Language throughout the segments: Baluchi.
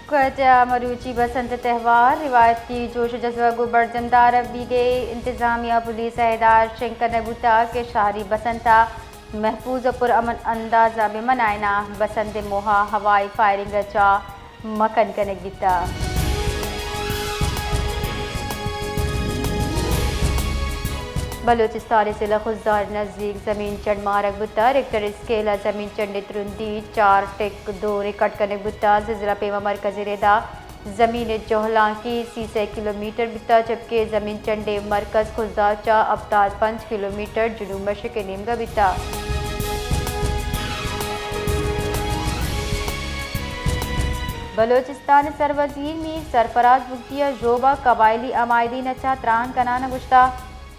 کوئٹہ ءَ مروچی بسنت ءِ تہوار، روایتی جوش ءُ جذبہ گوں برجم دارگ بیگ ءَ، انتظامیہ ءُ پولیس ءَ ہدایت شنگ کنگ بوتگ کہ شہری بسنت ءَ محفوظ ءُ پرامن انداز ءَ بہ منائیناں، بسنت ءِ موہ ءَ ہوائی فائرنگ ءَ چہ مکن کنگ بیتگ۔ بلوچستان ءِ ضلع خضدار ءِ نزیک زمین چنڈ مارگ بوتگ، ریکٹر اسکیل ءَ زمین چنڈ ءِ ترندی چار ٹک دو ریکارڈ کنگ بوتگ، زلزلہ پیما مرکزی ردا زمین ءِ جہلانکی سی سئے کلومیٹر بیتگ، جبکہ زمین چنڈ ءِ مرکز خضدار چہ ہپتاد پنچ کلومیٹر جنوب مشرق ءِ نیمگ ءَ بیتگ۔ بلوچستان ءِ سروزیر میر سرفراز بگٹی ءَ ژوب ءَ قبائلی ہمایدین ءَ چہ تراہان کنان ءَ گوشتگ،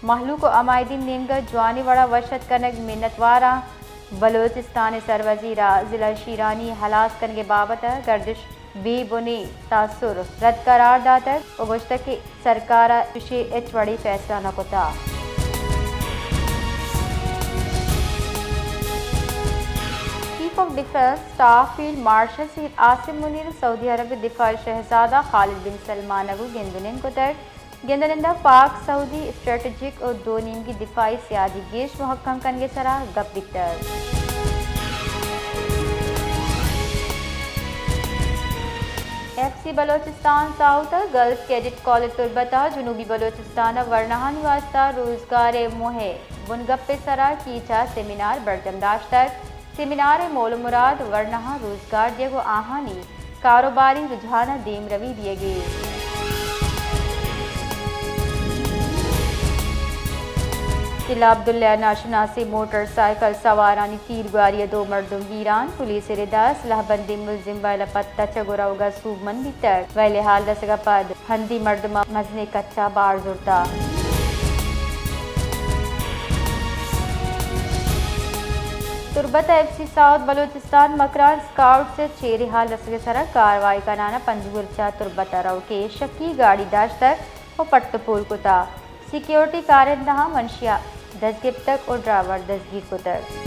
مہلوک ءُ ہمایدین نیمگ ءَ جوانیں وڑ ءَ وش اتک کنگ منتوار آں۔ بلوچستان ءِ سروزیر ءَ ضلع شیرانی ہلاس کنگ ءِ بابت ءَ گردش بے بنیں تاثر رد قرار داتگ ءُ گوشتگ کہ سرکار ءَ چشیں ہچ وڑیں فیصلہ نہ کتگ۔ Chief of defence staff field marshal Syed Asim Munir ءَ سعودی عرب ءِ دفاعی شہزادہ خالد بن سلمان ءَ گوں گند ءُ نند کتگ۔ گند ءُ نند ءَ پاک سعودی اسٹریٹجک ءُ دو نیمگی دفاعی سیادی گیش مہکم کنگ ءِ سرا گپ بیتگ۔ ایف سی بلوچستان ساؤتھ ءِ گرلز کیڈٹ کالج تربت ءَ جنوبی بلوچستان ءِ ورناہانی واستہ روزگار ءِ موہ ءِ بنگپ ءِ سرا کیچ ءَ سیمینار برجم داشتگ۔ سیمینار ءِ مول ءُ مراد ورناہاں روزگار دیگ ءُ آہانی کاروباری رجحان ءَ دیمروی دیگ ءَ۔ ضلع عبداللہ ءَ ناشناسیں موٹر سائیکل سوارانی تیرگواری ءَ دو مردم بیران، پولیس ءِ ردا سلاہ بندیں ملزم ویل ءَ پہ تچگ ءُ روگ ءَ سوبمند بیتگ، ویل ءِ ہال رسگ ءَ پد ہندی مردماں مزنیں کچ ءَ بار زرتگ۔ تربت ءَ F C south Balochistan Makran scouts ءِ چیریں ہال رسگ ءِ سرا کاروائی کنان ءَ پنجگور چہ تربت ءَ روکیں شکی گاڑی داشتگ ءُ پٹ ءُ پول کتگ۔ سیکیورٹی کارندہاں منشیات دزگپتگ ءُ ڈرائیور دزگیر کتگ۔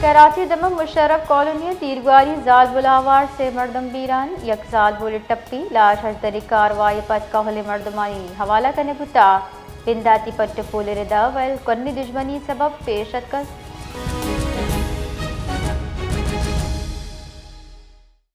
کراچی ءِ دمگ مشرف کالونی ءَ تیرگواری زالبول ءَ ہوار سے مردم بیران، یک زالبول ءِ ٹپی لاش ءِ ہژدری کاروائی ءَ پد کہولیں مردمانی حوالہ کنگ بوتگ۔ بنداتی پٹ ءُ پول ءِ ردا ویل کنی دژمنی ءِ سبب پیش اتکگ۔